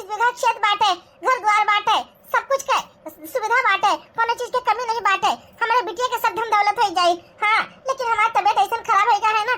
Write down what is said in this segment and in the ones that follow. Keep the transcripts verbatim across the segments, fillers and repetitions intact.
बीघा खेत बाटे, घर द्वार बाटे, सब कुछ के सुविधा बाटे, कोनो चीज के कमी नहीं बाटे। हमरे बिटिया के सब धन दौलत होइ जाई। हाँ, लेकिन हमार तबीयत ऐसन खराब होइ गया है ना,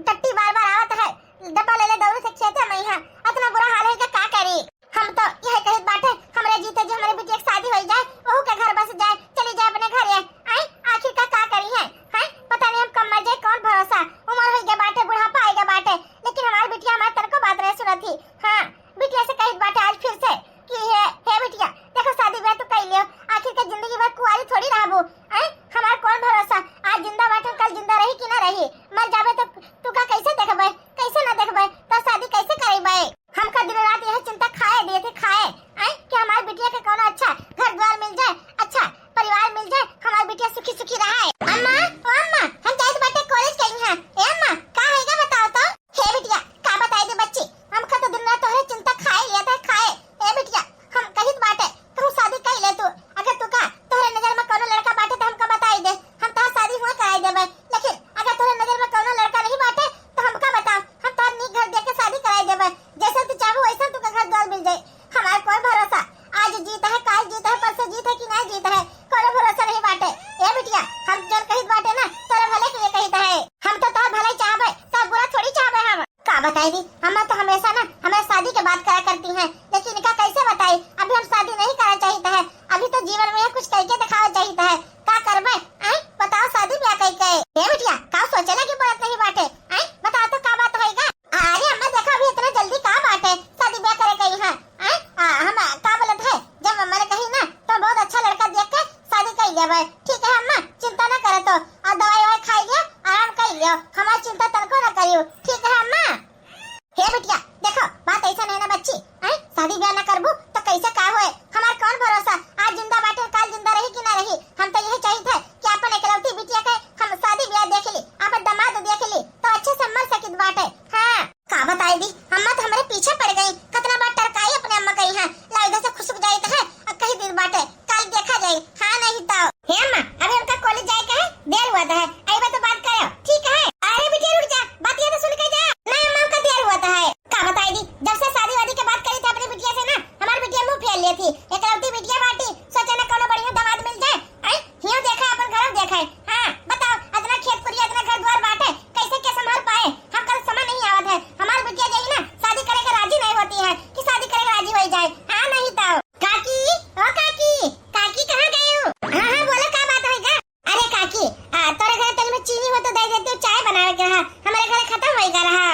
टट्टी बार बार आवत है, डब्बा ले ले दौड़े से खेते में यहाँ, इतना बुरा हाल है कि का करी। हम तो यह कहित बाटे, हमरे जीते जी हमरे बिटिया के शादी होइ जाए, वहू के घर बस जाए, चली जाए अपने घरे। आई, आखिर का, का करी है? हैं? पता नहीं हम कब मर जाए, कौन भरोसा। उम्र होइ गया बाटे, बुढ़ापा आइ गया बाटे, लेकिन हमार बिटिया हमार तनको बात नहीं सुनत ही। हाँ, बिटिया से कहित बाटे आज फिर से कि हे, हे बिटिया, देखो शादी ब्याह तो कइ लियो, आखिर के जिंदगी भर कुंवारी थोड़ी रहबू। हैं? हमार कौन भरोसा, आज जिंदा बाटे, कल जिंदा रही कि ना रही, मर जाबे तो तू का कैसे देखबे, कैसे ना देखबे, तो शादी कैसे करेबे? हमका दिन रात यह चिंता खाए दिए थे, खाए, आए कि हमार बिटिया के कौनो अच्छा घर द्वार मिल जाए, अच्छा परिवार मिल जाए, हमार बिटिया सुखी सुखी रहे। अम्मा, ओ अम्मा, हम जाइत बाटे कॉलेज गई हैं। ए अम्मा, का होइगा बताओ तो? हे बिटिया, का बताई दे बच्ची, हमका तो दिन रात तोहरे चिंता खाए लिया था, खाए। ए बिटिया, हम कहित बाटे, तू शादी कइ ले तू, अगर तू का तोहरे नजर में कौनो लड़का बाटे तो हमका बताई दे, हम तोहार शादी हुआ कराई देबे। लेकिन अगर तोहरे नजर में कौनो लड़का नहीं बाटे तो हमका बताओ, हम तोहर नीक घर देख के शादी कराई देबे। जैसे तू चाहू वैसे तू के घर द्वार मिल जाए। हमार कोई भरोसा, आज जीत है, काल जीत है, परसों जीत है कि नहीं जीत है, कोनो भरोसा नहीं बाटे। ए बिटिया, हम जौन कहित बाटे ना, तोरे भले के लिए कहित है। हम तो तोहर भलाई चाहबे, तोहर बुरा थोड़ी चाहबे हम। का बताई दी, हम तो हमेशा ना हमारे शादी के बात करा करती हैं, लेकिन इनका कैसे बताई, अभी हम शादी नहीं करा चाहित है, अभी तो जीवन में कुछ करके दिखावा चाहित है। का करबे, आए बताओ, शादी ब्याह कई के? ए बिटिया, का सोचे लगी बोलत नहीं बाटे, आए बताओ तो का बात होइगा? अरे अम्मा, देखो, अभी इतना जल्दी का बाटे शादी ब्याह करे कही है? हैं? आ, हम का बोलत है, जब अम्मा ने कही ना तो बहुत अच्छा लड़का देख के शादी कर लेबे। ठीक है अम्मा, चिंता ना करे तो, और दवाई ववाई खाई लियो, आराम कर लियो, हमारी चिंता तनको ना करियो। ठीक है अम्मा। हे बिटिया, देखो, बात ऐसा नहीं ना बच्ची, हैं? शादी ब्याह ना करबू तो कैसे का होए? हमार कौन भरोसा, आज जिंदा बाटे, काल जिंदा रही कि ना रही। हम तो यही चाहित है कि अपन एकलौती बिटिया के हम शादी ब्याह देख ली, अपन दामाद देख ली, तो अच्छे से मर सकित बाटे। हाँ। का बताई दी, अम्मा तो हमरे पीछे पड़ गई, कितना बार टरकाई अपने अम्मा कही है, लाई इधर से खुसक जाइत है, अब कही दिन बाटे, काल देखा जाए। हाँ नहीं तो। हे अम्मा, अभी हमका कॉलेज जाए के है, देर हुआ है, आई बात तो बात करो, ठीक है? अरे बिटिया रुक जा, बात ये तो सुन के जा। नहीं अम्मा, हमका देर हुआ है। का बताई दी, जब से शादी वादी के बात करी थी अपनी बिटिया से ना, हमार बिटिया मुंह फेर लेती। एकलौती बिटिया बाटी, सोचे ना कोनो बढ़िया दामाद मिल जाए। आई, हियो देखा, अपन घरो देखा। हाँ, बताओ, इतना खेत पुरिया, इतना घर द्वार बाटे, कैसे के संभाल पाए? हमका तो समझ नहीं आवत है। हमार बिटिया जाई ना, शादी करे के राजी नहीं होती है कि शादी करे के राजी हो जाए। हाँ, नहीं तो। काकी, ओ काकी, काकी कहाँ गए हो? हाँ, हाँ, बोलो, का बात होइगा? अरे काकी, आ, तोरे घरे तनी में चीनी हो तो दे देती हो, चाय बनावे के रहा, हमारे घरे खत्म होइगा रहा।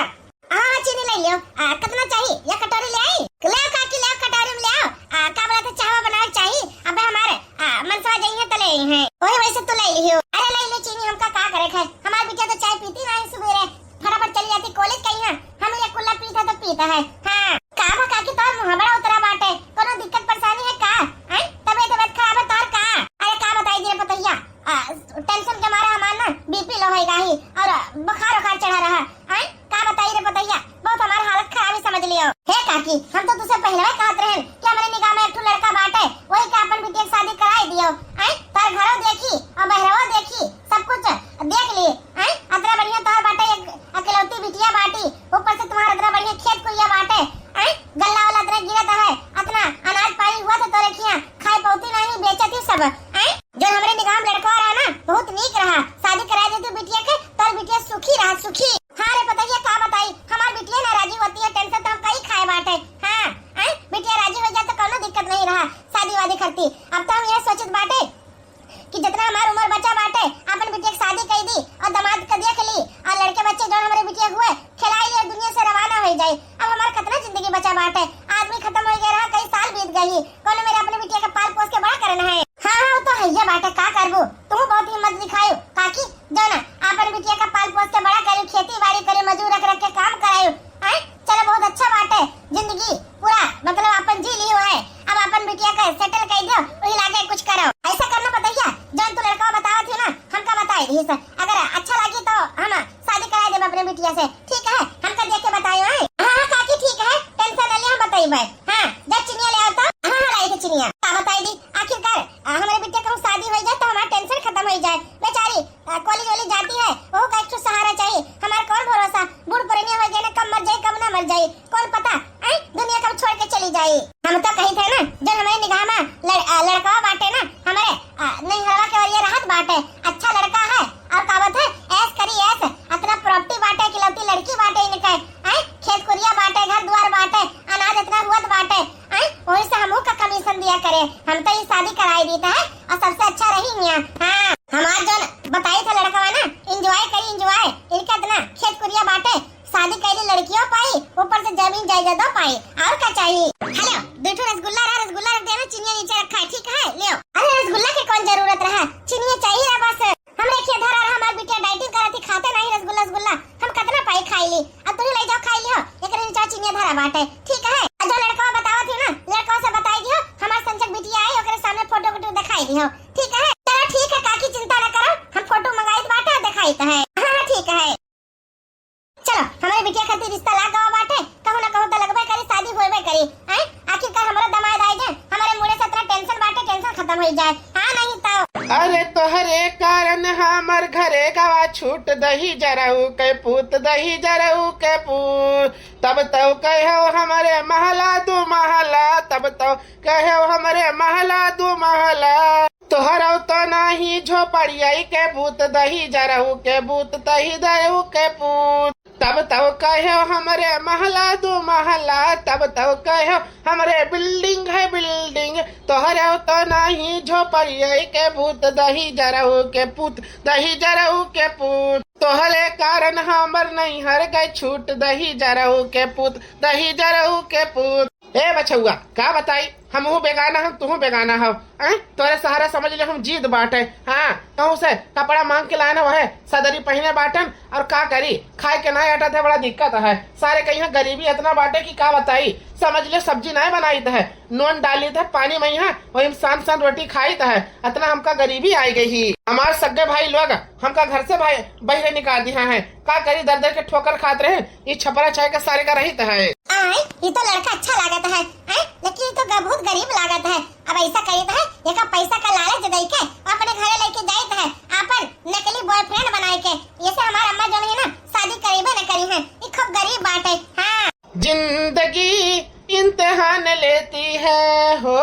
हाँ, हाँ, चीनी ले लियो। आ, कितना चाहिए? या कटोरी ले आई? ले आओ काकी, ले आओ, कटोरी में ले आओ। आ, का बोला था, चाहवा बनावे के चाहिए? अबे हमारे, आ, मनसवा जाइए तो ले आई हैं। वही वैसे तो ले लियो। अरे ले ले चीनी, हमका का करे खाए? हमार बिटिया तो चाय पीती नहीं सुबेरे। फटाफट चली जाती कॉलेज कही है। हम ये कुल्ला पीता तो पीता है। हाँ। का बा काकी, तोर मुँह बड़ा उतरा बाटे, कोनो दिक्कत परेशानी है का? हैं? तबीयत, तबीयत खराब है तोर का? अरे का बताई रे पतैया, आ, टेंशन के मारे हमार ना बीपी लो होइगा ही और बुखार उखार चढ़ा रहा। हैं? का बताई रे पतैया, बहुत हमार हालत खराब ही समझ लियो। हे काकी, हम तो तुझसे पहले कहत रहन कि हमरे निगाह में एक ठो लड़का बाटे, वही के अपन बिटिया के शादी कराई दियो। हैं? तोर घरो देखी और बहरवा देखी, सब कुछ देख ली। हैं? अतना बढ़िया तोहर बाटे, एक अकेलौती बिटिया बाटी, ऊपर से तुम्हार अतना बढ़िया खेत कुरिया बाटे। हैं? गल्ला वाला अतना गिरत है, अतना अनाज पानी हुआ था तोरे खिया, खाए पौती नहीं, बेचत ही सब। हैं? जो हमरे निगाह में लड़का रहा ना, बहुत नीक रहा, शादी करा दे तू बिटिया के, तोर बिटिया सुखी रहा, सुखी। हाँ रे पतैया, का बताई, हमार बिटिया नाराजी होती है, टेंशन तो हम कई खाए बाटे। हाँ, हैं? बिटिया राजी हो जाए तो कौनो दिक्कत नहीं रहा शादी वादी करती। अब तो हम यह सोचत बाटे कि जितना हमार उम्र बचा बाटे, अपन बिटिया के शादी कई दी और दामाद के देख ली और लड़के बच्चे जो हमरे बिटिया हुए, खिलाई ले दुनिया से रवाना हो जाए। अब हमार कितना जिंदगी बचा बाटे, आदमी खत्म हो गया रहा, कई साल बीत गई, कोनो मेरे अपने बिटिया के पाल पोस के बड़ा करना है। हाँ, हाँ, वो तो है ये बाटे, का करबू, तू बहुत हिम्मत दिखायू काकी, जो ना अपन बिटिया का पाल पोस के बड़ा करी, खेती बाड़ी करी, मजूर रख रख के काम करायू। हैं? चलो, बहुत अच्छा बाटे, जिंदगी पूरा, मतलब, अपन जी लियो है। अब अपन बिटिया के सेटल कर दो, वही लागे कुछ करो। ऐसा करना पतैया, जौन तू लड़का बतावत है ना, हमका बताई दी से। अगर अच्छा लगी तो हम शादी करा देब अपने बिटिया से, ठीक है? हमका देख के बतायो है। हाँ, हाँ, काकी, ठीक है, टेंशन ना ले, हम बताइबे। हाँ, जा चिनिया ले आओ तो। हाँ, हाँ, लाई थे चिनिया। का बताई दी, शादी कराई देत है और सबसे अच्छा रही मियाँ। हाँ, हमार जौन बताई था लड़कवा ना, enjoy करी enjoy। इनका इतना खेत कुरिया बाटे, शादी कैली लड़कियों पाई, ऊपर से जमीन जायदादो पाई, और का चाहिए? हेलो, दो ठो रसगुल्ला रहा, रसगुल्ला रख देना, चिनिया नीचे रखा है, ठीक है? लियो। अरे रसगुल्ला के कौन जरूरत रहा, चिनिया चाहिए रहा बस। हमरे खिया धरा रहा, हमार बिटिया dieting करत ही, खाते नहीं रसगुल्ला, रसगुल्ला। हम कितना पाई खाई ली, अब तुम ले जाओ खाई लियो, एकरे नीचे चिनिया धरा बाटे, ठीक है? और जो लड़कवा बतावत ही ना, लड़कवा से बताई दियो, हमार संजय बिटिया आई, ओकरे सामने फोटो वोटो दिखाई दियो, ठीक है? चलो ठीक है काकी, चिंता न करो, हम फोटो मंगाई बाटे, दिखाई तो है। हाँ, हाँ, ठीक है। चलो, हमारे बिटिया खातिर रिश्ता लाग गवा बाटे, कहूँ ना कहूँ तो लगबे करी, शादी होबे करी। हैं? आखिरकार हमारा दामाद आए जाए, हमारे मुड़े से इतना tension बाटे, tension खत्म हो जाए। हाँ, नहीं तो। अरे तोहरे कारण हमर घरे गवा छूट, दहिजरऊ के पूत, दहिजरऊ के पूत। तब तो कहो हमरे महला दू महला, तब तो कहो हमरे महला दू महला। तोहरौ तो नाही झोपड़िया के भूत, दहिजरऊ के भूत, दहिजरऊ के भूत। तब तो कहो हमरे महला दू महला, तब तो कहो हमरे building है building। तोहरौ तो नाही झोपड़िया के भूत, दहिजरऊ के पूत, दहिजरऊ के पूत। तोहरे कारण हमर नैहर गए छूट, दहिजरऊ के पूत, दहिजरऊ के पूत। ए बछउआ, का बताई, हमहू बेगाना हम, तुहू बेगाना हो। हैं? तोरे सहारा समझ ले हम जीत बाटे। हाँ, कहूँ से कपड़ा मांग के लाए ना, वहे सदरी पहिने बाटन, और का करी, खाए के ना अटत है, बड़ा दिक्कत है। सारे कहीं गरीबी इतना बाटे कि का बताई, समझ ले सब्जी ना बनाइत है, नून डालित है पानी में, यहाँ वही में सान सान रोटी खाइत है, इतना हमका गरीबी आई गई ही। हमार सगे भाई लोग हमका घर से भाई बहिरे निकाल दिया है, का करी, दर दर के ठोकर खात रहे, ई छपरा छाए के सारे का रहित है। आय, ई तो लड़का अच्छा लागत है, हैं? लेकिन ई तो ग-, बहुत गरीब लागत है। अब ऐसा करित है, एका पैसा का लालच दे के अपने घरे लेके जाइत है, आपन नकली boyfriend बनाए के। ये से हमार अम्मा जौन है ना, शादी करीबे न करी है, ई खूब गरीब बाटे। हाँ। जिंदगी इम्तिहान लेती है हो,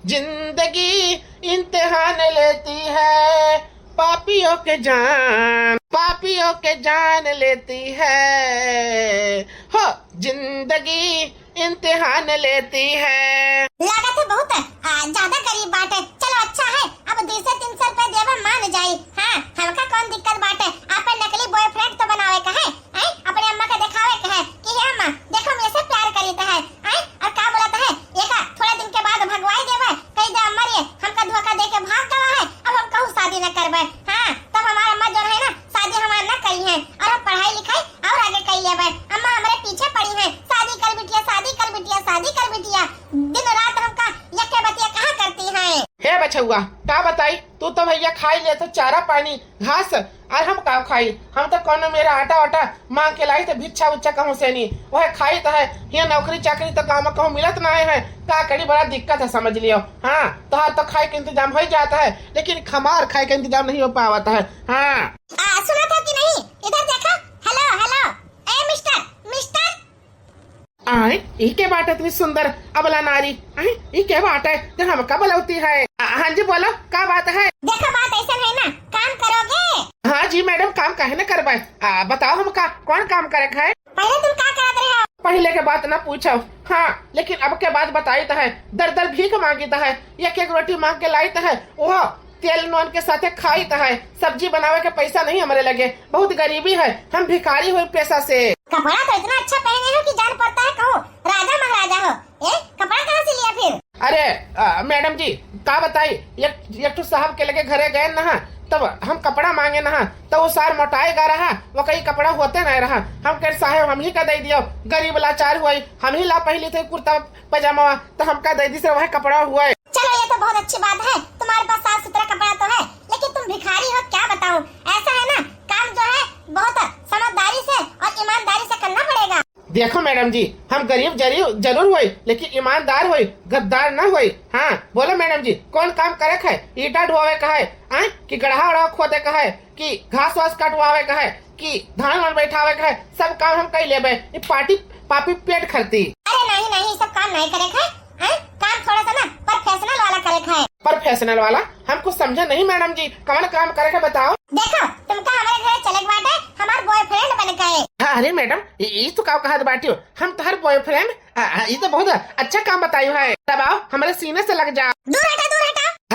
जिंदगी इम्तिहान लेती है, पापियों के जान, पापियों के जान लेती है हो, जिंदगी इम्तिहान लेती है। लागत है बहुत, आ, ज्यादा गरीब बाटे। चलो अच्छा है, अब दो सौ तीन सौ रुपया देवे मान जाई। हाँ, हमका कौन दिक्कत बाटे, आपन नकली boyfriend तो बनावे का है, हैं? अपने अम्मा के दिखावे के है कि हे अम्मा, देखो मेरे से प्यार करीत है, हैं? और का बोलत है, एका थोड़ा दिन के बाद भगवाई देवे, कही दे अम्मा रे, हमका धोखा दे के भाग गवा है, अब हम कहूँ शादी न करबे। हाँ, तब हमार अम्मा जौन है ना, शादी हमार न करी है, और हम पढ़ाई लिखाई और आगे कर लेबे। अम्मा हमरे पीछे पड़ी है, शादी कर बिटिया, शादी कर बिटिया, शादी कर बिटिया। दिन रात हमका यके बतिया कहाँ करती है। हे बछउआ, का बताई, तू तो भैया खाई ले तो चारा पानी, घास, और हम का खाई? हम तो कौनो मेरा आटा वाटा मांग के लाई तो भिक्षा उच्छा कहूँ से नहीं, वह खाई तो है। यहाँ नौकरी चाकरी तो काम कहूँ मिलत ना है, का करी, बड़ा दिक्कत है, समझ लियो। हाँ, तोहार तो खाए के इंतजाम हो ही जाता है, लेकिन हमार खाए के इंतजाम नहीं हो पावत है। हाँ। आ, सुनत हो कि नहीं? इधर देखो। Hello, hello. ए मिस्टर, मिस्टर। आए, ई के बाटे इतनी सुंदर अबला नारी? आए, ई के बाटे जो हमका बुलौती है? आ, हाँ जी, बोलो, का बात है? देखो, बात ऐसा है ना, काम करोगे? हाँ जी मैडम, काम काहे न करबे? आ, बताओ हमका, कौन काम करे के है? पहले तुम का करत रहे हो? पहले के बात ना पूछो। हाँ, लेकिन अब के बात बताइत है, दर दर भीख मांगित है, एक एक रोटी मांग के लाइत है, वो तेल नून के साथे खाइत है, सब्जी बनावे के पैसा नहीं हमरे लगे, बहुत गरीबी है, हम भिखारी हुए पेशा से। कपड़ा तो इतना अच्छा पहने हो कि जान पड़ता है कहूँ राजा महाराजा हो। ए, कपड़ा कहाँ से लिया फिर? अरे, आ, मैडम जी, का बताई, एक, एक ठो साहब के लगे घरे गए ना, तब हम कपड़ा मांगे ना, तब वो सार मोटाए गा रहा, वो कहीं कपड़ा होते नहीं रहा। हम कहे, "साहेब, हम ही का दे दियो, गरीब लाचार हुए, हम ही ला पहली थे कुर्ता पैजामा, तो हमका दे दी से वह कपड़ा हुए।" चलो, ये तो बहुत अच्छी बात है, तुम्हारे पास साफ सुथरा कपड़ा तो है, लेकिन तुम भिखारी हो, क्या बताऊं। ऐसा है ना, काम जो है बहुत समझदारी से और ईमानदारी से करना पड़ेगा। देखो मैडम जी, हम गरीब जरी-, जरूर होई, लेकिन ईमानदार होई, गद्दार ना होई। हाँ, बोलो मैडम जी, कौन काम करे के है? ईटा ढोवे का है, आय? कि गड़हा उड़हा खोदे का है, कि घास वास कटवावे का है, कि धान वान बैठावे का है, सब काम हम कर लेबे। ये पाटी पापी पेट खरती। अरे नहीं, नहीं, सब काम नहीं करे के है, हैं? काम थोड़ा सा ना professional वाला करे के है। Professional वाला? हम कुछ समझे नहीं मैडम जी, कौन काम करे के बताओ? देखो, तुमका हमारे घर चले के बाटे, हमार boyfriend बन के। हाँ, अरे मैडम, ये, ये तो का कहत बाटी हो? हम तोहर boyfriend? आ, आ, ये तो बहुत अच्छा काम बतायो है। दबाओ, हमारे सीने से लग जाओ। दूर हटा, दूर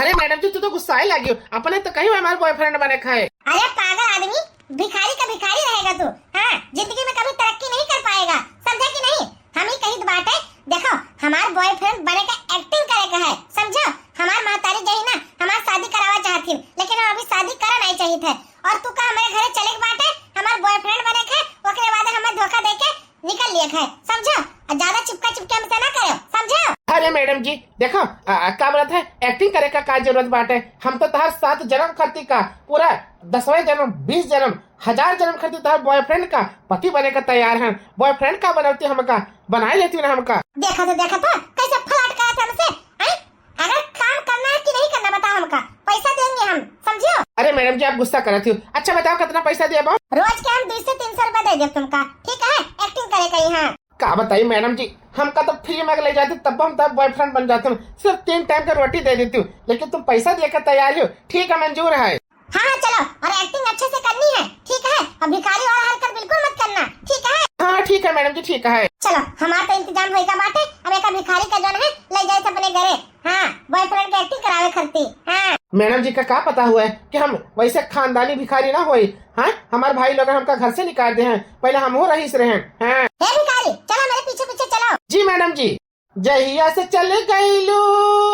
अरे मैडम जी, तू तो गुस्साए लागी हो, अपने तो कही हमार boyfriend बने खाए। अरे पागल आदमी, भिखारी का भिखारी रहेगा तू। हाँ, जिंदगी में कभी तरक्की नहीं कर पाएगा, समझा कि नहीं? हम ही कहित बाटे, देखो, हमार boyfriend बने का acting करे का है, समझो? हमार महतारी जही ना, हमार शादी करावा चाहत ही, लेकिन हम अभी शादी करा नहीं चाहित है। और तू का हमारे घरे चले के बाटे, हमार boyfriend बने के, ओकरे बाद हमें धोखा दे के निकल लिए है, समझो? और ज्यादा चिपका चिपकी हमसे ना करो, समझो? अरे मैडम जी, देखो, आ, का बोलत है, acting करे का का जरूरत बाटे? हम तो तहार सात जन्म खरती का, पूरा दसवें जन्म, बीस जन्म, हजार जन्म खरती तहार boyfriend का पति बने का तैयार हैं। Boyfriend का बनवती हमका, बनाए लेती ना हमका। देखा तो, देखा तो, कैसे फ्लर्ट करत है हमसे, हैं? अगर काम करना है कि नहीं करना, बताओ हमका, पैसा देंगे हम, समझियो? अरे मैडम जी, आप गुस्सा करत हो। अच्छा बताओ, कितना पैसा देबो? रोज के हम दो से तीन सौ रुपया दे देब तुमका, ठीक है? Acting करे का यहाँ। का बताई मैडम जी, हमका तो free में ले जाती, तब हम तब boyfriend बन जाते हैं। सिर्फ तीन time का रोटी दे देती हूँ, लेकिन तुम पैसा देकर तैयार हो। ठीक है, मंजूर है। हाँ, हाँ, चलो, और acting अच्छे से करनी है, ठीक है? और भिखारी वाला हरकत बिल्कुल मत करना, ठीक है? हाँ, ठीक है मैडम जी, ठीक है। चलो, हमार तो इंतजाम होइगा बाटे, अब एका भिखारी का जौन है, ले जाए अपने घरे। हाँ, boyfriend के acting करावे खरती। हाँ। मैडम जी का का पता हुआ है कि हम वैसे खानदानी भिखारी ना होई। हाँ, हमार भाई लोग हमका घर से निकाल दे हैं, पहले हम हो रहीस रहे हैं। हाँ। हे भिखारी, चलो मेरे पीछे पीछे चलो। जी मैडम जी। जहिया से चल गईलू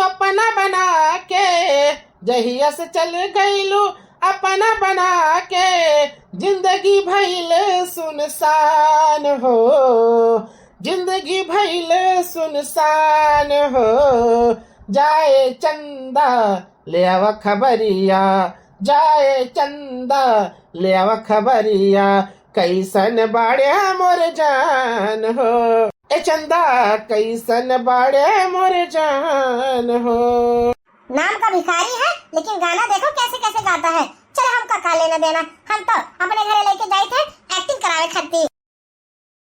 अपना बना के, जहिया से चल गईलू अपना बना के, जिंदगी भइल सुनसान हो, जिंदगी भइल सुनसान हो। जाए चंदा ले आवा खबरिया, जाए चंदा ले आवा खबरिया, कैसन बाड़े मोर जान हो। ए चंदा, कैसन बाड़े मोर जान हो। नाम का भिखारी है, लेकिन गाना देखो कैसे कैसे गाता है। चलो, हमका का लेना देना, हम तो अपने घरे लेके जाइत है acting करावे खातिर।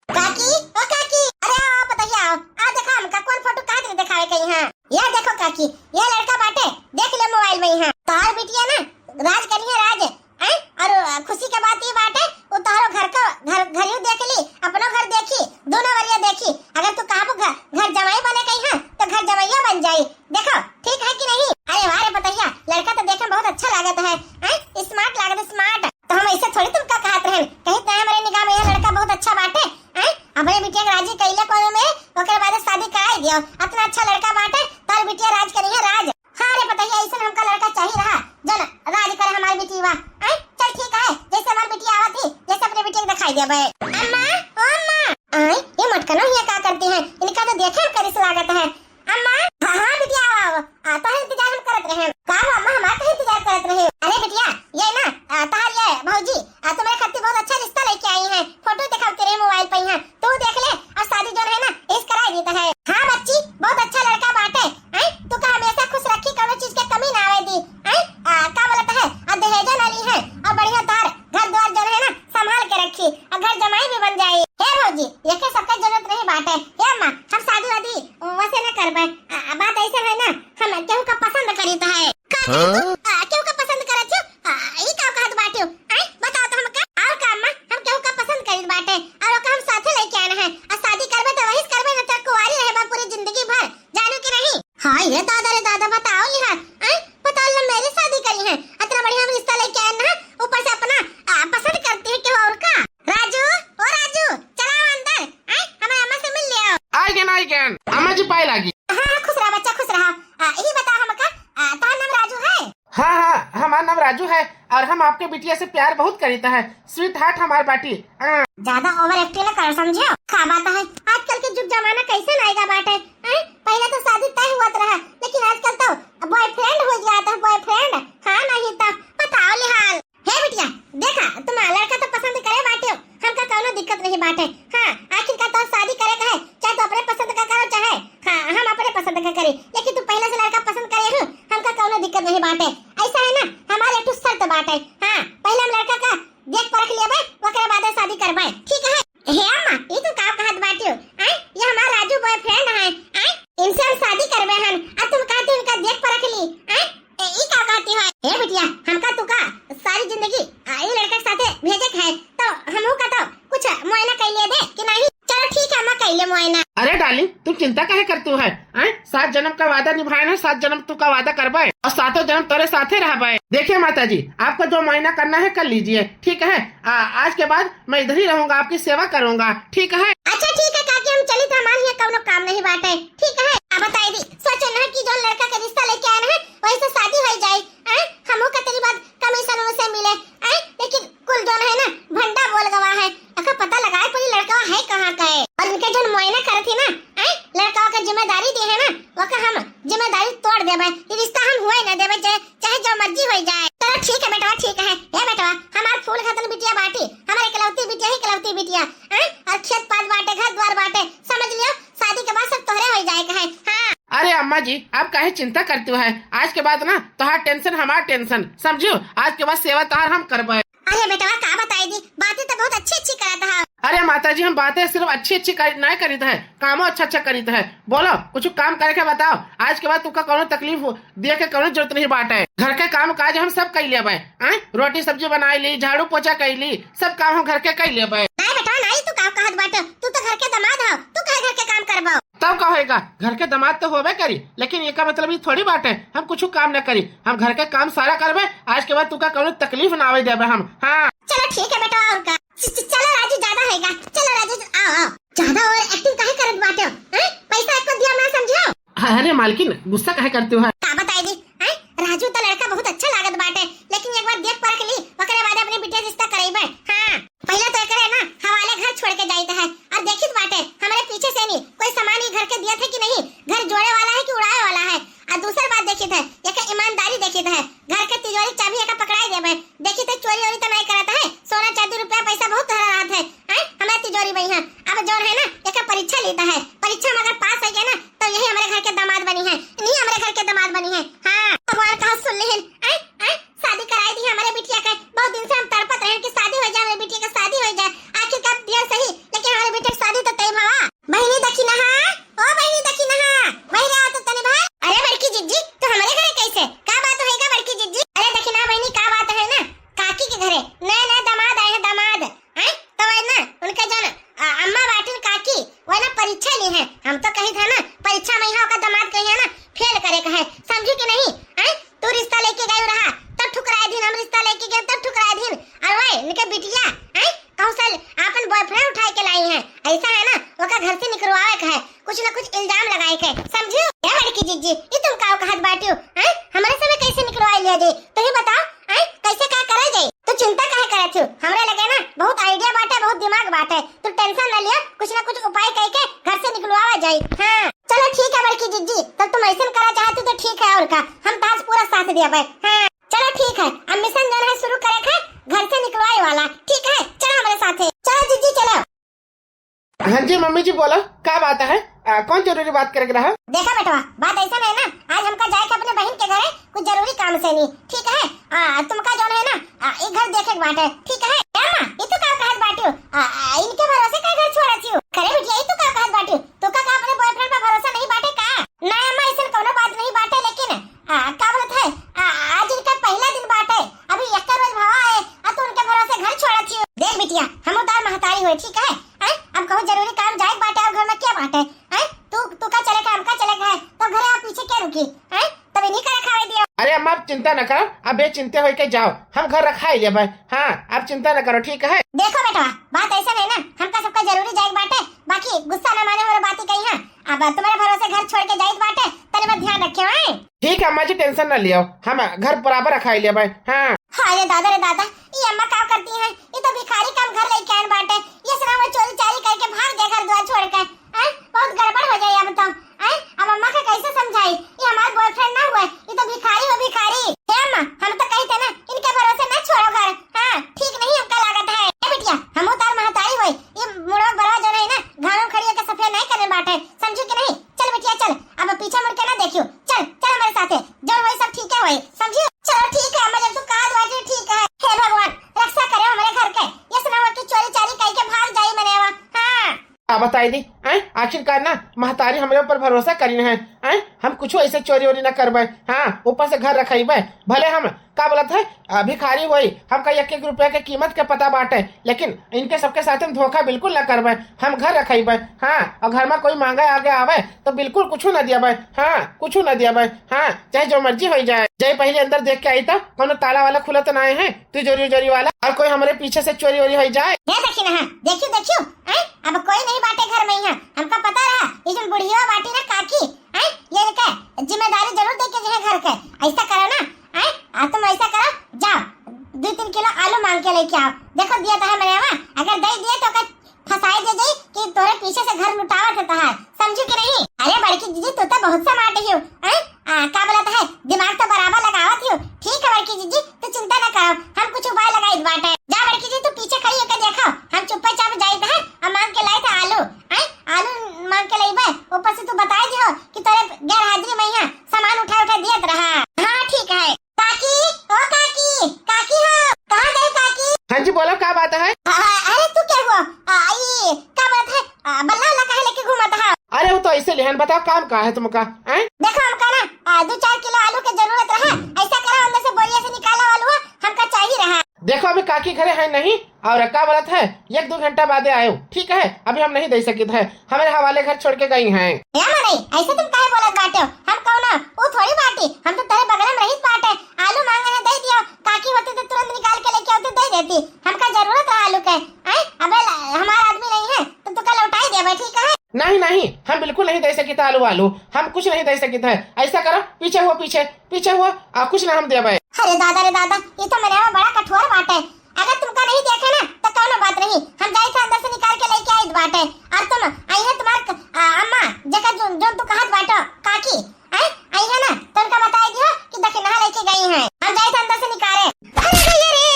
काकी, ओ काकी, अरे आओ, आओ, पतोहिया आओ, आओ देखो हमका कौन फोटो कहाँ के दिखावे के यहाँ। यह देखो काकी, यह लड़का बाटे, देख ले mobile में यहाँ। तोहार बिटिया ना राज करिहे राज, हैं? और, अ, खुशी के बात ये बाटे, वो तोहरो घर को, घर, घरियो देख ली, अपनो घर देखी, दोनों वरिया देखी। अगर तू कहबू घर, घर जमाई बने के यहाँ, तो घर जमाइयो बन जाई। देखो, ठीक है कि नहीं? अरे वाह रे पतोहिया, लड़का तो देखे में बहुत अच्छा लागत है, हैं? Smart लागत है, smart। तो हम ऐसे थोड़ी तुमका कहत रहन, कहीं तो हमारे निगाह में यह लड़का बहुत अच्छा बाटे, हैं? अपने बिटिया के राजी कैले कोनो में, ओकरे बाद शादी कराई दियो। इतना अच्छा लड़का बाटे, तोर बिटिया राज करिहे राज। हाँ रे पतोहिया, ऐसन हमका लड़का चाहिए रहा, जन राज करे हमार बिटिया। हैं? चल ठीक है, जैसे हमार बिटिया आवत ही, जैसे अपने बिटिया के दिखाई देबे। अम्मा, ओ अम्मा। आय, ये मटकनो हिया का करती हैं? इनका तो देखे में करिस लागत है। अम्मा, हाँ, हाँ, बिटिया, आओ, आओ। आ, तोहरे इंतजार हम करत रहे। का हो अम्मा, हमार तो इंतजार करत रहे? अरे बिटिया, ये ना, आ, तोहर ये भौजी, आ, तुम्हारे खातिर बहुत अच्छा रिश्ता लेके आई हैं। फोटो दिखावती रही mobile पे यहाँ, तू देख ले और शादी जौन है ना, इस कराई देता है। हाँ बच्ची, बहुत अच्छा लड़का बाटे, हैं? तू का हमेशा खुश रखी, कौनो चीज के कमी ना आवे दी, हैं? आ, का बोलत है? आ, दहेजो ना ली है और बढ़िया तोहर घर द्वार जौन है ना, संभाल के रखी और घर जमाई भी बन जाई। हे भौजी, एके सबका जरूरत नहीं बाटे। हे अम्मा, हम शादी वादी वैसे न करबे। आ, बात ऐसे है ना, हम केहू का पसंद करीत है। का हाँ? आ, केहू का पसंद करत हो? आ, ई का कहत बाटे हो? आय, बताओ तो हमका। और का अम्मा, हम केहू का पसंद करीत बाटे और ओका हम साथे लेके आना है। आ शादी करबे तो वही से करबे, न तो कुंवारी रहबे पूरी जिंदगी भर। जानू कि नहीं? हाँ, ये दादा रे दादा, बताओ लिहा। आय, बताओ हम मेरी शादी करी है, इतना बढ़िया हम रिश्ता लेके आए ना, ऊपर से अपना, आ, पसंद करती है केहू और का। राजू, ओ राजू, चलाओ अंदर, आय, हमारे अम्मा से मिल लियो। आइगन, आइगन, अम्मा जी पाए लागी। हाँ, हाँ, खुश रहा बच्चा, खुश रहा। आ, यही बताओ हमका, आ, तोहर नाम राजू है? हाँ, हाँ, हमार नाम राजू है और हम आपके बिटिया से प्यार बहुत करीता है, sweetheart हमार बाटी। हाँ। ज्यादा over acting न कर, समझे? का बात है, आजकल के जुग जमाना कैसे आएगा बाटे? हैं? पहले तो शादी तय हुआ रहा, लेकिन आजकल तो boyfriend हो गया था, boyfriend। हाँ, नहीं तो बताओ लिहाल। हे बिटिया, देखा, तुम लड़का तो पसंद करे बाटे हो, हमका कौनो दिक्कत नहीं बाटे। हाँ, आखिर का तो शादी करे का है, चाहे तू अपने पसंद का करो, चाहे, हाँ, हम अपने पसंद का करी, लेकिन तू पहले से लड़का पसंद करे हो, हमका कौनो दिक्कत नहीं बाटे। ऐसा है ना, हमारे एक ठो शर्त बाटे। हाँ, पहले हम लड़का का देख परख लेबे, ओकरे बाद शादी करबे, ठीक है? हे अम्मा, ई तू का कहत बाटियो? आय, ये हमार राजू boyfriend है, आय, इनसे हम शादी करबे हन, आ तुम कहती इनका देख परख ली, आय, ए, ई का कहती हो? हे बिटिया, हमका तू का सारी जिंदगी, आ, ई लड़का के साथे भेजे के है, तो हमहू का तो कुछ मुआयना कर लिए दे कि नहीं? चलो ठीक है, अम्मा, कर ले मुआयना। अरे darling, तुम चिंता काहे करती हो? आय, सात जन्म का वादा निभाए ना, सात जन्म तू का वादा करबे और सातों जन्म तोरे साथे रहबे। देखिए माता जी, आपको जो मुआयना करना है कर लीजिए, ठीक है? आ, आज के बाद मैं इधर ही रहूंगा, आपकी सेवा करूंगा, ठीक है? अच्छा ठीक है काकी, हम चली थे, हमारे यहाँ कौनो काम नहीं बाटे, ठीक है? अब बताई दी, सोचे ना कि जो लड़का के रिश्ता लेके आए ना, वही से शादी हो जाए, हैं? हमहू का तेरी बात कमीशन से मिले, हैं? लेकिन कुल जौन है ना, भंडा बोल गवा है। अका पता लगाए पड़ी लड़कवा है कहाँ का है। और इनके जौन मुआयना करत ही ना, हैं? लड़कवा के जिम्मेदारी दी है ना, वका हम जिम्मेदारी तोड़ देबे। ये रिश्ता हम हुए ना देबे, चाहे, चाहे जो मर्जी हो जाए। चलो ठीक है बेटवा, ठीक है। हे बेटवा, हमार फूल घतन बिटिया बाटी, हमारे इकलौती बिटिया ही इकलौती बिटिया, हैं? और खेत पात बाटे, घर द्वार बाटे, समझ लियो, शादी के बाद सब तोहरे हो जाए के है। हाँ। अरे अम्मा जी, आप काहे चिंता करती हो? आज के बाद ना तोहार टेंशन हमार टेंशन, समझियो? आज के बाद सेवा तोहार हम करबे। अरे बेटवा, का बताई दी, बातें तो बहुत अच्छी अच्छी करत है। अरे माता जी, हम बातें सिर्फ अच्छी अच्छी कर, नहीं करीत है, कामो अच्छा अच्छा करीत है। बोलो, कुछ काम करके बताओ, आज के बाद तुका कौनो तकलीफ हो, दिए के कौनो जरूरत नहीं बाटे। घर के काम काज हम सब कर लेबे, हैं? रोटी सब्जी बनाई ली, झाड़ू पोछा कर ली, सब काम हम घर के कर लेबे। नहीं बेटवा, नहीं, तू का कहत बाटे? तू तो घर के दामाद हो, तू काहे घर के काम करबो? तब का होएगा, घर के दामाद तो होबे करी, लेकिन एका मतलब ये थोड़ी बात है हम कुछ काम न करी। हम घर के काम सारा करबे। आज के बाद तुका कौनो तकलीफ ना आवे देबे हम। हाँ। चलो ठीक है बेटा, और का? च-, च-, चलो राजू, ज्यादा होएगा। चलो राजू, आओ, आओ। ज्यादा और एक्टिंग काहे करत बाटे हो? हैं? पैसा एको दिया ना समझो। अरे मालकिन, गुस्सा काहे करती हो? का बताई दी, हैं? राजू तो लड़का बहुत अच्छा लागत बाटे, लेकिन एक बार देख परख ली, ओकरे बाद अपनी बिटिया रिश्ता करइबे। हाँ। पहले तो एकरे ना हवाले घर छोड़ के जाइत है, और देखित बाटे हमरे पीछे से नहीं कोई सामान ही घर के दियत है कि नहीं, घर जोड़े वाला है कि उड़ाए वाला है। और दूसर बात देखित है, एकर ईमानदारी देखित है, घर के तिजोरी चाबी एकर पकड़ाई देबे। देखित है चोरी वोरी तो नहीं करत है, सोना चांदी रुपया पैसा बहुत धरा रहत है, हैं? हमरे तिजोरी में है। अब जौन है ना, एकर परीक्षा लेता है, परीक्षा में अगर पास हो गया ना, तो यही हमरे घर के दामाद बनी है, नहीं हमरे घर के दामाद बनी है। हाँ, भगवान कहा सुन लिहिन, हैं? हैं? शादी कराई दी हमरे बिटिया के। बहुत दिन से हम तड़पत रहेन कि शादी हो जाए, हमरे बिटिया के शादी हो जाए। आखिरकार दिया सही, लेकिन हमरे बिटिया के शादी तो तय भवा। बहिनी दखिनहा, ओ बहिनी दखिनहा, बहिरा तो तनी भाई। अरे बड़की जिज्जी, तो हमरे घरे कैसे? का बात होएगा बड़की जिज्जी? अरे दखिनहा बहिनी, का बात है ना, काकी के घरे नए नए दामाद आए हैं, दामाद। हैं? तो वह ना, उनके जौन, आ, अम्मा बाटिन काकी, वह ना परीक्षा ली है। हम तो कही था ना, परीक्षा में यहाँ ओकर दामाद कही है ना, फेल करे का है, समझी कि नहीं? हैं? तू रिश्ता लेके गई रहा, तब ठुकराए दिन, हम रिश्ता लेके गए, तब ठुकराए दिन। और वह, इनके बिटिया, हैं? कहूँ से आपन बॉयफ्रेंड उठाए के लाई है, ऐसा है ना, ओकर घर से निकलवावे का है, कुछ ना कुछ इल्जाम लगाए के, समझियो? ए बड़की जिज्जी, ई तुम काव कहत बाटियो, हैं? हमरे समय कैसे निकलवाए लिया जाए, तो ही बताओ, हैं? कैसे का करल जाए? तू चिंता काहे करत हो? हमरे लगे ना बहुत आइडिया बाटे, बहुत दिमाग बाटे, तू टेंशन न लिया, कुछ ना कुछ उपाय कह के घर से निकलवावा जाए। हाँ, चलो ठीक है बड़की जिज्जी, तब तुम ऐसन करा चाहती तो ठीक है, और का, हम ताज पूरा साथ दिया भाई। हाँ, चलो ठीक है, अब मिशन जौन है शुरू करे के, घर से निकलवाए वाला, ठीक है, चलो हमरे साथे, चलो जिज्जी चलो। हाँ जी मम्मी जी, बोलो, का बात है? आ, कौन जरूरी बात करे के रहा? देखा बेटवा, बात ऐसा है ना, आज हमका जाए के अपने बहन के घरे कुछ जरूरी काम से नहीं, ठीक है? आ, तुमका जौन है ना, आ, एक घर देखे के बाटे, ठीक है? ए अम्मा, ई तू का कहत बाटियो? आ, आ, इनके भरोसे का घर छोड़ा छियो? करे बिटिया, ई तू का कहत बाटियो? तू का, का अपने बॉयफ्रेंड पर भरोसा नहीं बाटे का? ना अम्मा, ऐसन कौनो बात नहीं बाटे, लेकिन आ, का बोलत है? आ, आज इनका पहला दिन बाटे, अभी एक रोज भवा है, आ तू उनके भरोसे घर छोड़ा छियो। देख बिटिया, हम उदार महतारी होए, ठीक है? हैं? अब कहूँ जरूरी काम जाए बाटे, अब घर में क्या बाटे? हैं? तू, तू का चले का, हम का चले का है? तो घरे आप पीछे क्या रुकी? हैं? तब इन्हीं का रखावे दियो। अरे अम्मा, आप चिंता न करो, आप बेचिंते होके जाओ, हम घर रखाई लेबे। हाँ, आप चिंता न करो, ठीक है? देखो बेटवा, बात ऐसा है ना, हमका सबका जरूरी जाए बाटे, बाकी गुस्सा न माने वाला बात ही कही है। अब तुम्हारे भरोसे घर छोड़ के जाइत बाटे, तनी बात ध्यान रखे, हैं? ठीक है अम्मा जी, टेंशन ना लियो, हम घर बराबर रखाई लेबे। हाँ। हाँ रे दादा, रे दादा, ई अम्मा का करती हैं? ई तो भिखारी काम घर लेके आन बाटे, ये सुना वो चोरी चारी करके भाग गए घर द्वार छोड़ के। हैं? बहुत गड़बड़ हो जाए अब तो। हैं? अब अम्मा का कैसे समझाई? ये हमार बॉयफ्रेंड ना हुए, ये तो भिखारी हो भिखारी। हे अम्मा, हम तो कही थे ना, इनके भरोसे ना छोड़ो घर। हाँ, ठीक नहीं हमका लागत है। ए बिटिया, हम उतार महतारी होई, ये मुड़वा बरवा जो नहीं ना, घाम में खड़ी होके सफेद नहीं करे बाटे, समझू कि नहीं? चल बिटिया चल, अब पीछे मुड़ के ना देखियो। चल, चल हमारे साथे, जो वही सब ठीक है वही, समझियो? चलो ठीक है अम्मा, जब तू कहा दो ठीक है। हे भगवान, रक्षा करे हमारे घर के, ये सुना हुआ कि चोरी चारी कह के भाग जाई मने। हाँ। आ बताई दी, हैं? आखिरकार ना महतारी हमरे ऊपर भरोसा करी है। हैं? हम कुछ ऐसे चोरी वोरी ना करबे। हाँ, ऊपर से घर रखइबे। भले हम, का बोलत है, अ, भिखारी होई, हमका एक एक रुपया के कीमत के पता बाटे, लेकिन इनके सबके साथ हम धोखा बिल्कुल ना करबे। हम घर रखइबे। हाँ, और घर में कोई मांगे आगे आवे तो बिल्कुल कुछ ना दियाबे। हाँ, कुछ ना दियाबे। हाँ, चाहे जो मर्जी हो जाए। जाई पहले अंदर देख के आई तो कौनो ताला वाला खुलत ना है, तिजोरी उजोरी वाला, और कोई हमरे पीछे से चोरी वोरी हो जाए। हे दखिनहा, देखियो, देखियो, हैं? अब कोई नहीं बाटे घर में यहाँ। हमका पता रहा, ई जौन बुढ़िया बाटी ना काकी, हैं? ये इनके जिम्मेदारी जरूर दे के जहे घर के। ऐसा करो ना, हैं? आ तुम ऐसा करो, जाओ, दो तीन किलो आलू मांग के लेके आओ। देखो, दिया तो है मैंने वहाँ, अगर दे दिए तो ओकर फंसाई दे जाई कि तोरे पीछे से घर लुटावत है तहार, समझू कि नहीं? अरे बड़की जीजी, तू तो बहुत smart ही हो, हैं? आ, का बोलत है, दिमाग तो बराबर लगावत ही हो। ठीक है बड़की जीजी, तू चिंता न करो, हम कुछ उपाय लगाइत बाटे। जा बड़की जी, तू पीछे खड़ी होके देखो, हम चुप्पे चाप जाइत है और मांग के लाइत है आलू, हैं? आलू मांग के लइबे, ऊपर से तू बताई दियो कि तोरे गैर हाजिरी में यहाँ सामान उठा उठा दियत रहा। हाँ, ठीक है। काकी, ओ काकी, काकी हो, कहाँ गए काकी? हाँ जी, बोलो, का बात है? आ, अरे तू क्या हुआ? आ, ई, का बात है? आ, बल्ला उल्ला काहे लेके घूमत है? अरे वो तो ऐसे लिहन, बताओ काम का है तुमका? हैं? देखो हमका ना, आ, दो चार किलो आलू के जरूरत रहा, ऐसा करो अंदर से बोरिया से निकालो आलू, हमका चाहिए रहा। देखो अभी काकी घरे है नहीं, और का बोलत है, एक दो घंटा बादे आयो, ठीक है? अभी हम नहीं दे सकित है, हमरे हवाले घर छोड़ के गई हैं। या मनई, ऐसे तुम काहे बोलत बाटे हो? हम कौनो ऊ थोड़ी बाटी, हम तो तेरे बगल में रहित बाटे। आलू मांगे है, दे दियो, काकी होती तो तुरंत निकाल के लेके आती, दे देती। हमका जरूरत है आलू के, हैं? अबे ल-, हमारा आदमी नहीं है तो तुका लौटाई देबे, ठीक है? नहीं, नहीं, हम बिल्कुल नहीं दे सकित आलू वालू, हम कुछ नहीं दे सकित है। ऐसा करो, पीछे हुआ, पीछे, पीछे हुआ, आ कुछ ना हम देबे। अरे दादा रे दादा, ये तो मेरे में बड़ा कठोर बाटे। अगर तुमका नहीं देखे ना, तो कौनो बात नहीं, हम जाई थे अंदर से निकाल के लेके आइत बाटे। और तुम आई है तुम्हार क-, आ, अम्मा, जेका जो, जो तू कहत बाटो, काकी, हैं? आई है ना, तो उनका बताई दियो कि दखिनहा लेके गई हैं। हम जाई थे अंदर से निकाले। अरे भैया रे,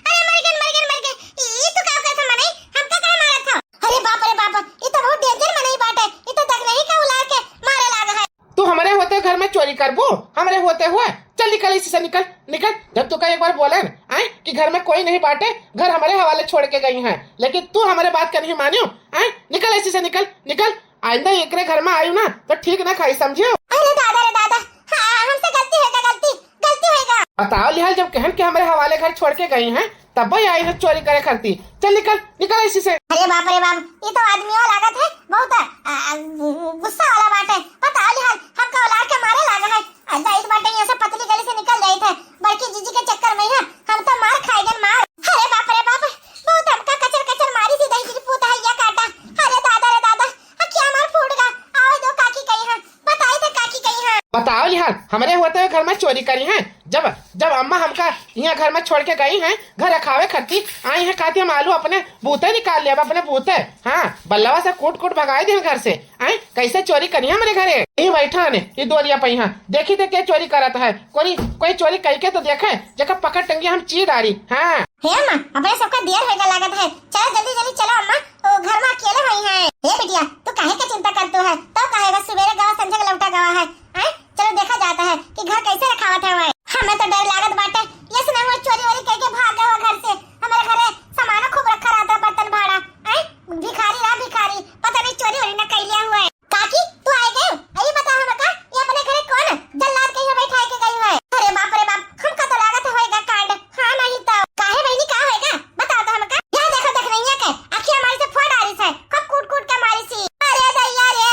अरे मर गए, मर गए, मर गए। ई तू का कहत है मनई? हमका काहे मारत हो? अरे बाप रे बाप, ई तो बहुत danger मनई बाटे। ई तो दखिनही का उलार के मारे लाग है। तू हमरे होते घर में चोरी करबू? हमरे होते हुए? चल निकल इसी से, निकल, निकल। जब तुका एक बार बोले न, आए, कि घर में कोई नहीं बाटे, घर हमरे हवाले छोड़ के गई हैं, लेकिन तू हमरे बात का नहीं मानियो, आए, निकल इसी से, निकल, निकल। आइंदा एकरे घर में आयु ना तो ठीक ना खाई, समझियो? अरे दादा रे दादा, हाँ, हमसे गलती होइगा, गलती, गलती होइगा। बताओ लिहाल, जब कहन के हमरे हवाले घर छोड़ के गई हैं, तब भाई आई है चोरी करे करती। चल निकल, निकल इसी से। अरे बाप रे बाप, ये तो आदमी वाला लागत है, बहुत, आ, आ, गु-, गुस्सा वाला बात है। बताओ लिहाल, हमका उलार के मारे लागा है। आ, जाइत बाटे यहाँ से, पतली गली से निकल जाइत है। बड़की जीजी के चक्कर में यहाँ हम तो मार खाए गए, मार। अरे बाप रे बाप, बहुत हमका कचर कचर मारी थी, दही पूत है या काटा। अरे दादा रे दादा, आ, क्या मार फूट गा। आओ दो काकी कही है, बताई थे काकी कही है। बताओ लिहाल, हमरे होते हुए घर में चोरी करी हैं। जब, जब अम्मा हमका यहाँ घर में छोड़ के गई हैं, घर रखावे खरती आई हैं, खाती हम आलू अपने बूते निकाल ले, अब अपने बूते। हाँ, बल्लवा से कूट कूट भगाए दे घर से। आए, कैसे चोरी करी हमरे घरे? ये बैठा ने, ये दोरिया पे यहाँ। देखी थे क्या चोरी करत है? कोई, कोई चोरी कई के तो देखे, जेकर पकड़ टंगी हम चीर डारी। हाँ। हे अम्मा, अपने सबका देर होइगा लागत है। चलो जल्दी जल्दी चलो अम्मा, वो घर में अकेले होई हैं। हे बिटिया, तू काहे के चिंता करतू है? तो काहे बस सुबेरे गवा, संझा के लौटा गवा है। आए, चलो देखा जाता है कि घर कैसे रखावत है वह। हमें तो डर लागत बाटे, ये सुना हुआ चोरी वोरी करके भाग गए हो घर से। हमारे घरे सामानो खूब रखा रहता, बर्तन भाड़ा। आए, भिखारी रहा भिखारी, पता नहीं चोरी वोरी ना कर लिया हुआ है। काकी, तू आए गए? अरे बता हमका, ये अपने घरे कौन जल्लाद कहीं बैठा के गई है? अरे बाप रे बाप, हमका तो लागत होएगा कांड। हाँ नहीं तो। काहे बहनी, का होएगा? बताओ तो हमका। यहाँ देखो, देख नहीं है के, आखिर हमारी से फोड़ आ रही है, खूब कूट कूट के मारी सी। अरे दैया रे,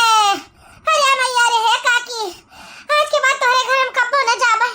अरे मैया रे, हे काकी, आज के बाद तोहरे घर हम कब्बो न जाबे।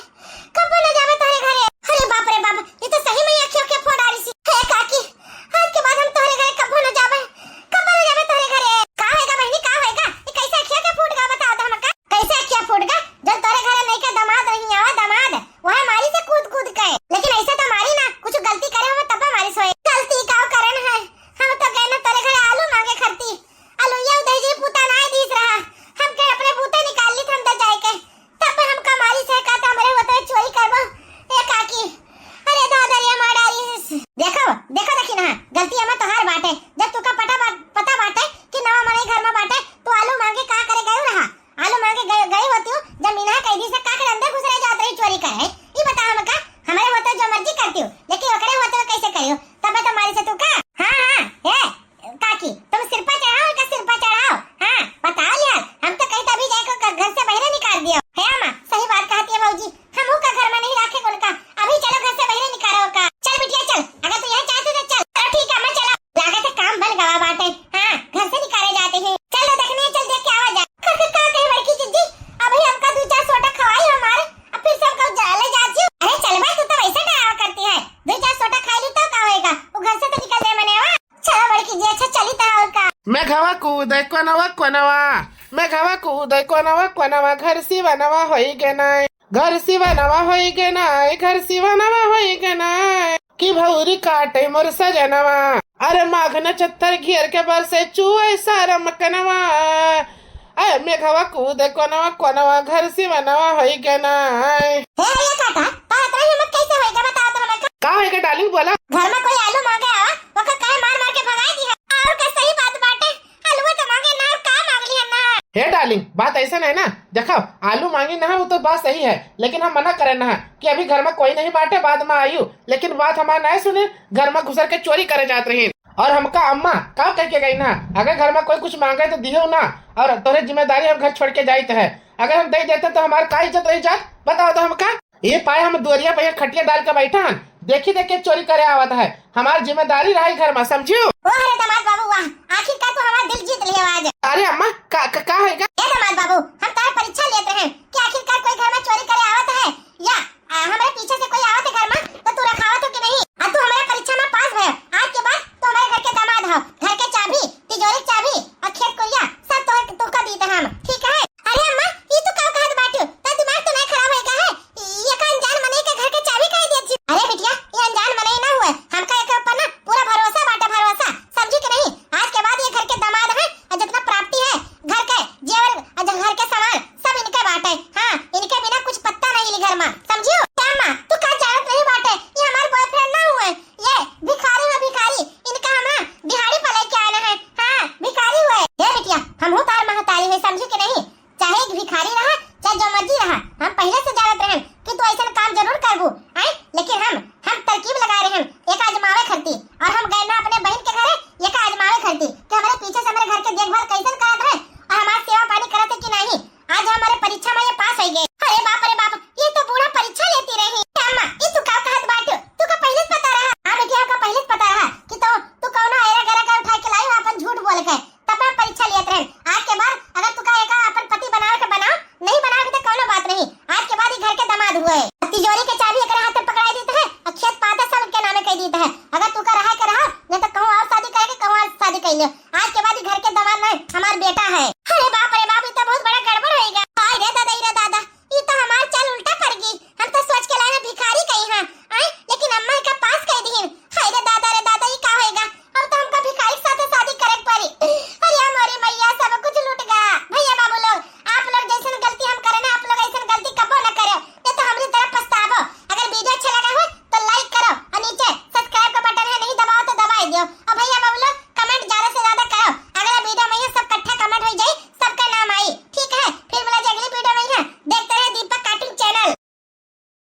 मेघवा कूदे कोनवा कोनवा, मेघवा कूदे कोनवा कोनवा, घर सिवनवा होई गे नाय, घर सिवनवा होई गे नाय, घर सिवनवा होई गे नाय। कि भौरी काटे मोर सजनवा, अरे माघ नक्षत्र घेर के बरसे चुए सारा मकनवा। अरे मेघवा कूदे कोनवा कोनवा, घर सिवनवा होई गे नाय। हे हरिया काका, तोहरा इतना हिम्मत कैसे होई गे, बताओ तो हमें। का होई गे डार्लिंग, बोला। घर में कोई आलू मांगे आवा, ओकर काहे मार मार के भगाई दी है? और का सही बात बाटे, आलूए तो मांगे ना, और का मांग लिया ना? हे डार्लिंग, बात ऐसा नहीं ना, देखो, आलू मांगी ना, वो तो बात सही है, लेकिन हम मना करे ना कि अभी घर में कोई नहीं बाटे, बाद में आयु। लेकिन बात हमार नहीं सुने, घर में घुसर के चोरी करे जात रही। और हमका अम्मा का कह के गई ना, अगर घर में कोई कुछ मांगे तो दियो ना, और तोहरे जिम्मेदारी हम घर छोड़ के जाइत है। अगर हम दे देते तो हमार का इज्जत रही जात, बताओ तो हमका। ये पाए हम दुआरिया पे खटिया डाल के बैठा हन, देखी देखी चोरी करे आवत है। हमार जिम्मेदारी रही घर में, समझियो? ओ हरे दामाद बाबू वाह, आखिर का तो हमार दिल जीत लियो आज। अरे अम्मा, का, का, का होएगा? ए दामाद बाबू, हम तार परीक्षा लेत रहे कि आखिरकार कोई घर में चोरी करे आवत है या, आ, हमरे पीछे से कोई आवत है घर में तो तू रखावत हो कि नहीं? आ तू हमारे परीक्षा में पास भयो, आज के बाद तू हमारे घर के दामाद हो। घर के चाबी, तिजोरी के चाबी और खेत कोरिया सब तो तुमका दीत है हम, ठीक है? अरे अम्मा, ई तू का कहत बाटू? तो दिमाग तो नहीं खराब है का है? ये का अनजान मनई के घर के चाबी काहे देत छी? अरे बिटिया, ये अनजान मनई ना हुए, हमका एकर ऊपर ना पूरा भरोसा बाटे, भरोसा, समझी कि नहीं? आज के बाद ये घर के दामाद है और जितना प्राप्ति है घर के जेवर और घर के सामान सब इनके बाटे। हाँ, इनके बिना कुछ पत्ता नहीं हिली घर में, समझियो? क्या अम्मा, तू का जानत नहीं बाटे, ये हमार बॉयफ्रेंड ना हुए, ये भिखारी है भिखारी, इनका हम ना दिहाड़ी पर लेके आए हैं। हाँ, भिखारी हुए। ए बिटिया, हम हूँ तार महतारी है, समझी कि नहीं? चाहे एक भिखारी रहा, चाहे जो मर्जी रहा, हम पहले से जानत रहन कि तू ऐसन काम जरूर करबू, आए? लेकिन हम, हम तरकीब लगा रहन एक आजमावे खरती, और हम गए ना अपने बहन